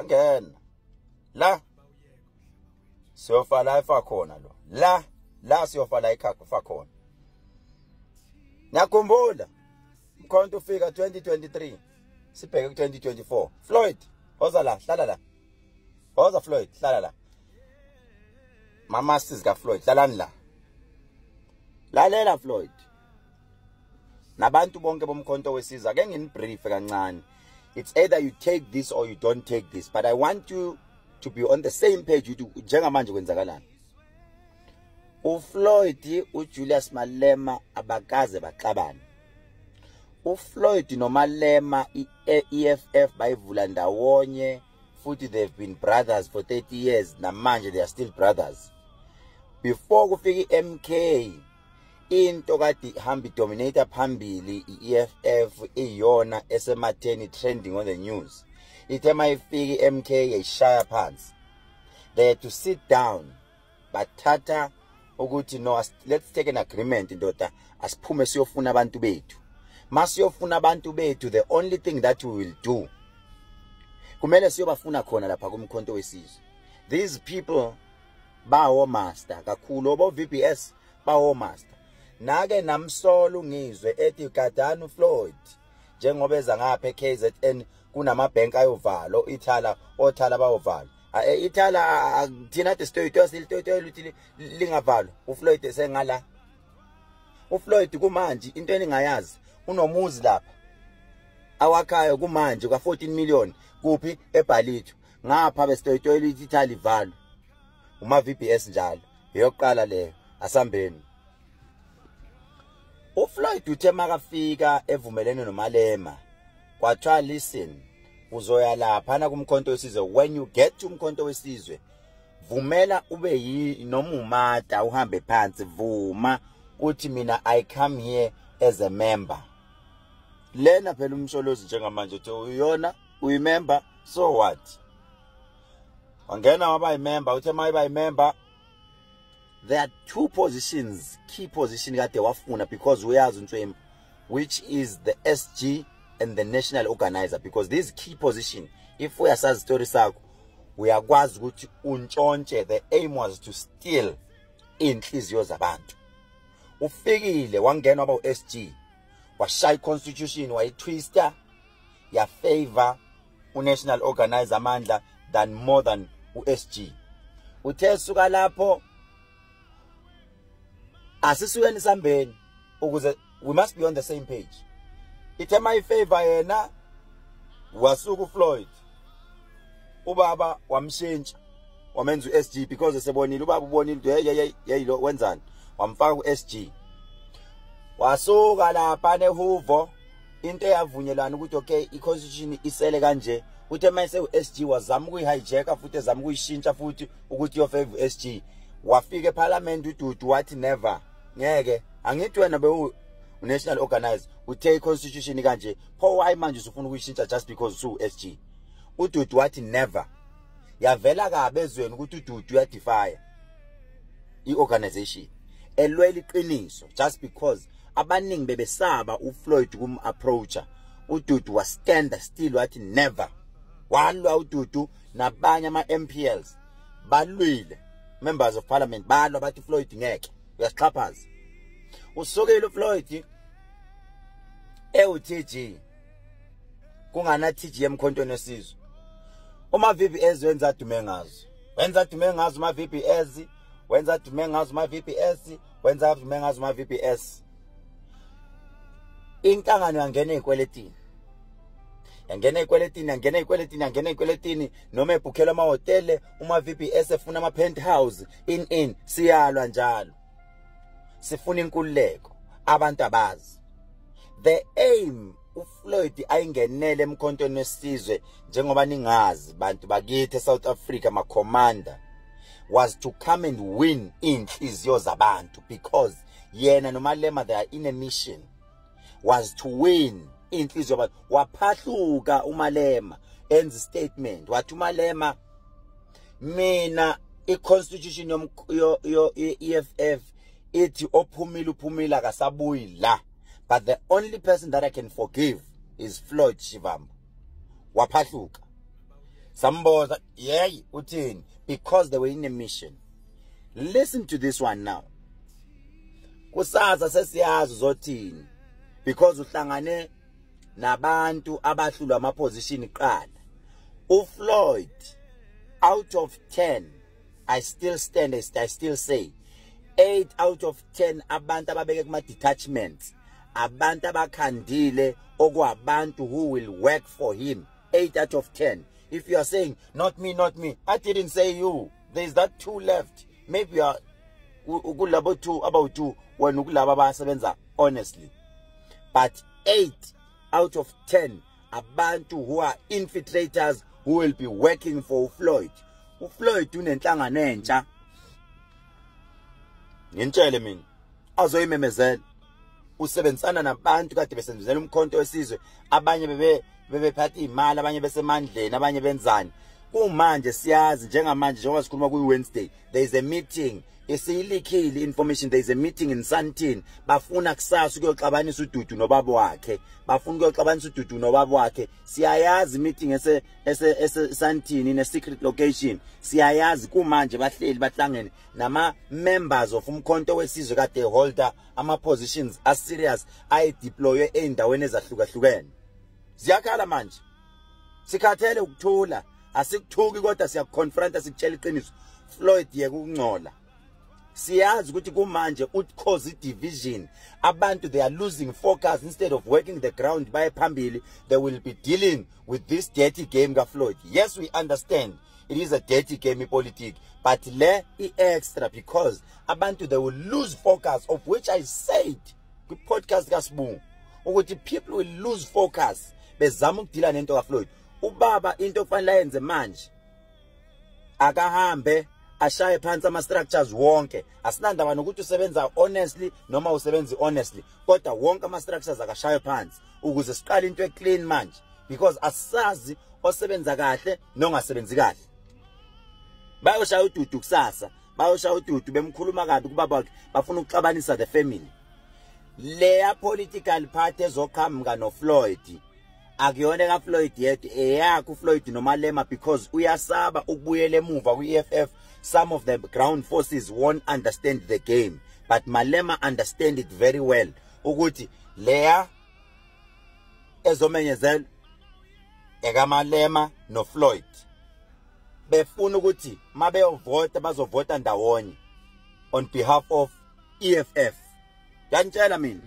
Wangena la, siyofa la efa khona lo, la la siyofa la efa khona. Nakhumbula Mkhonto ufika 2023, sibheke ku 2024. Floyd, woza la, hlala la. Woza Floyd, hlala la. Mama sizika Floyd, hlalani la. Lalela Floyd. Nabantu bonke boMkhonto weSizwe, ake nginibrief kancane. It's either you take this or you don't take this, but I want you to be on the same page ukuthi njengamanje kwenzakalani. uFloyd, uJulius Malema abakaze baxabana. uFloyd noMalema i-EFF bayivula ndawonye, futhi they've been brothers for 30 years, namanje they are still brothers. Before kufika i-MK, into kade ihamba idominate phambili i-EFF, iyona esematheni, trending on the news. Ithe mayifika i-MK yayishaya phansi. They had to sit down, bathatha ukuthi no, let's take an agreement, ndoda, asiphume siyofuna abantu bethu. Masiyofuna abantu bethu, the only thing that we will do, kumele siyobafuna khona lapha kuMkhonto weSizwe. These people bawo master kakhulu, obo VBS bawo master. Nake namsolo ngizwe ethi gadani uFloyd njengoba eza ngapha eKZN, kunama bank ayovalo, Ithala, othala bayovalwa. Ithala thina ade sitoyitoya, silitoyitoya ukuthi lingavalwa. uFloyd sengala, uFloyd kumanje into eningayazi, unomuzi lapha awakhayo kumanje kwa 14 million, kuphi? eBallito. Ngapha besitoyitoyela Ithala ivalwa, uma VBS njalo. Eyokuqala leyo, asambeni. uFloyd uthe makafika evumelene noMalema, kwathiwa listen, uzoya lapha na kuMkhonto weSizwe. When you get to uMkhonto weSizwe, vumela ube yi noma umata, uhambe phansi, vuma uthi mina I come here as a member. Lena phela uMsholozi njengamanje uthi uyona uyimember, so what? Wangena waba yimember. Uthe mayiba yimember, there are two positions, key position kade wafuna, because uyazi uNtswembu, which is the SG and the national organizer, because this key position, if uyasazi story sakho, uyakwazi ukuthi untshontshe. The aim was to steal inhliziyo zabantu. Ufikile, wangena, waba uSG, washaya iconstitution, wayitwista ya favor unational organizer amandla than more than uSG. Uthe suka lapho, asisukeni sambeni ukuze we must be on the same page. Ithe my favor yena, wasuka uFloyd, ubaba wamshintsha, wamenza uSG, because esebonile ubaba, ubonile hey hey hey, lo wenzani, wamfaka uSG. Wasuka lapha nehuvo, into eyavunyelana ukuthi okay, iconstitution isele kanje. Uthe mayise uSG wazama ukuyihijack futhi, ezama ukuyishintsha futhi ukuthi yo favor SG. Wafika eParliament uDudu, wathi never, ngeke, angithi wena bewu national organizer, uthe iconstitution kanje, pho why manje usufuna ukuyishintsha just because usu SG? UDudu wathi never. Yavela kabe ezweni ukuthi uDudu uyadefy iorganization, elwela iqiniso, just because abaningi bebesaba uFloyd kum approacher. uDudu was stand still, wathi never. Walwa uDudu nabanye ama MPLs, balwile, members of parliament balwa, bathi Floyd ngeke, uyasixhaphaza. Usukile uFloyd eUTG, kungana TG eMkhontweni weSizwe. Uma VBS wenza dume ngazo, wenza dume ngazo uma VBS, wenza dume ngazo uma VBS, wenza dume ngazo uma VBS. Inhlangano yangena ezikweletini, yangena ezikweletini, yangena ezikweletini, yangena ezikweletini, noma ebhukhela amahhotele uma VBS efuna ama penthouse in siyalwa njalo, sifuna inkululeko. Abantu abazi the aim uFloyd ayingenele eMkhontweni weSizwe, njengoba ningazi bantu bakithi eSouth Africa, ma commander, was to come and win inhliziyo zabantu, because yena noMalema they are in a mission, was to win inhliziyo yabantu. Waphahluka uMalema, enza statement, wathi uMalema, mina iconstitution yo EFF ithi ophumile uphumile, akasabuyi la, but the only person that I can forgive is Floyd Shivambu. Waphahluka. Samboza yey uthini, because they were in a mission. Listen to this one now. Kusasa sesiyazi uzothini, because uhlangane nabantu abahlulwa ama position qala. uFloyd, out of 10, I still stand, I still say 8 out of 10 abantu ababeke kuma detachments, abantu abakhandile okwabantu who will work for him. 8 out of 10. If you are saying not me, not me, I didn't say you. There's that 2 left. Maybe you are ukulabo 2 about 2 wena ukulaba abasebenza honestly. But 8 out of 10 abantu who are infiltrators who will be working for Floyd. uFloyd unenhlangano entsha. Ngintshele mina azoyimemezela. Usebenzisana nabantu kade besebenzela umkhonto wesizwe, abanye bebephatha imali, abanye besemandleni, abanye benzani. Kumanje siyazi njengamanje njengoba sikhuluma kuyi Wednesday, there is a meeting esiyilikhile information, there is a meeting in Sandton. Bafuna kusasa ukuyoxabanisa uDudu nobaba wakhe, bafuna ukuyoxabanisa uDudu nobaba wakhe. Siyayazi meeting ese Sandton in a secret location. Siyayazi kumanje bahleli bahlangene nama members of umkhonto wesizwe kade holder ama positions a serious ayi deploy endaweni ezahlukahlukene. Ziyakhala manje, sikhathele ukuthula, asikuthuki kodwa siyakuconfronta, sikutshela iqiniso. Floyd yeke ukungcola. Siyazi ukuthi kumanje ucause division. Abantu they are losing focus. Instead of working the ground baye phambili, they will be dealing with this dirty game ka Floyd. Yes, we understand it is a dirty game ipolitiki, but le i-extra because abantu they will lose focus, of which I said kwi-podcast kaSibungu ukuthi people will lose focus bezama ukudila nento ka Floyd. Ubaba into okufanele ayenze manje, akahambe ashaye phansi ama structures wonke. Asinandaba nokuthi usebenza honestly noma usebenzi honestly, kodwa wonke ama structures akashaye phansi ukuze siqale into eclean manje, because asazi osebenza kahle nongasebenzi kahle. Bayoshaya uDudu kusasa, bayoshaya uDudu bemkhuluma kabi kubaba wakhe, bafuna ukuxabanisa the family. Leya political party ezoqhamuka noFloyd akuyona kaFloyd yedwa, eyakhe uFloyd noMalema, because uyasaba ukubuyela emuva kwi-EFF. Some of the ground forces won't understand the game, but Malema understand it very well ukuthi leya ezomenyezela ekaMalema noFloyd. Befuna ukuthi mabeyovota bazovota ndawonye on behalf of EFF. Ngiyantshela mina,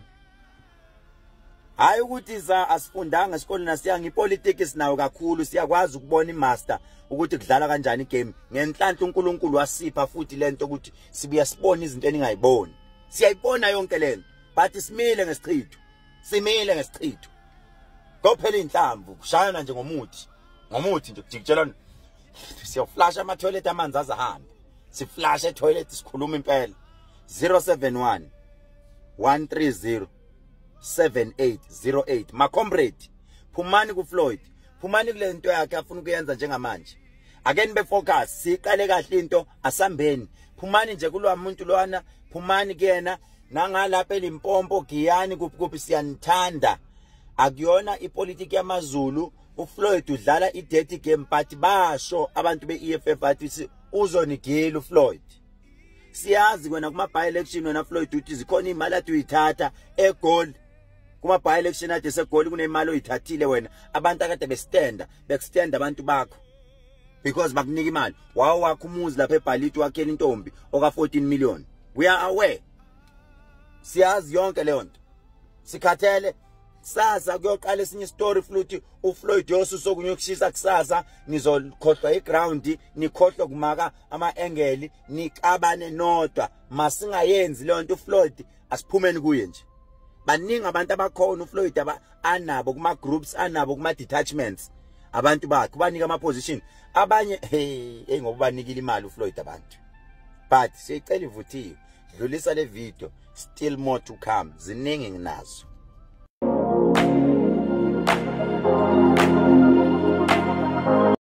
hayi ukuthi za asifundanga esikoleni, asiyanga ipolitiki sinayo kakhulu, siyakwazi ukubona imaster ukuthi kudlala kanjani igame. Ngenhlanhla uNkulunkulu wasipha futhi lento ukuthi sibuya sibone izinto eningayiboni. Siyayibona yonke lento, but simile ngesichitho, simile ngesichitho. Kophela inhlamvu kushayana nje ngomuthi, ngomuthi nje kujikijelana. Siyoflasha ama toilet amanzi azahambe, siflashe etoilet sikhuluma impela. 071 130 7808. Ma comrade, phumani kuFloyd, phumani kule nto yakhe afuna ukuyenza njengamanje. Ake nibe focus, siqale kahle into, asambeni. Phumani nje kulwa muntu lwana, phumani kuyena nangalapha eLimpopo, Giyani, kuphi kuphi, siyanithanda. Akuyona ipolitiki yamaZulu. uFloyd udlala i-dirty game, but basho abantu be-EFF bathi uzonigila uFloyd. Siyazi kwena kuma by election wena Floyd uthi zikhona imali athi uyithatha eGoli. Kuma by election ade seGoli kunemali oyithathile wena, abantu akade bestenda, bekustenda abantu bakho because bakunika imali. Wawo wakho umuzi lapha eBhaliti wakhela intombi oka 14 million. We are aware, siyazi yonke leyo nto. Sikhathele. Kusasa kuyoqala esinye story futhi uFloyd yosuso kunyokushisa kusasa. Nizokhohlwa iground, nikhohlwe kumaka ama-engeli, nixabane nodwa. Masingayenzi leyo nto uFloyd, asiphumeni kuye nje. Baningi abantu abakhona uFloyd anabo kuma groups, anabo kuma detachments, abantu bakhe banika ama position abanye. Hey, ngoba banikile imali uFloyd abantu. But siyicela ivuthiwe, dlulisa le video, still more to come, ziningi nginazo.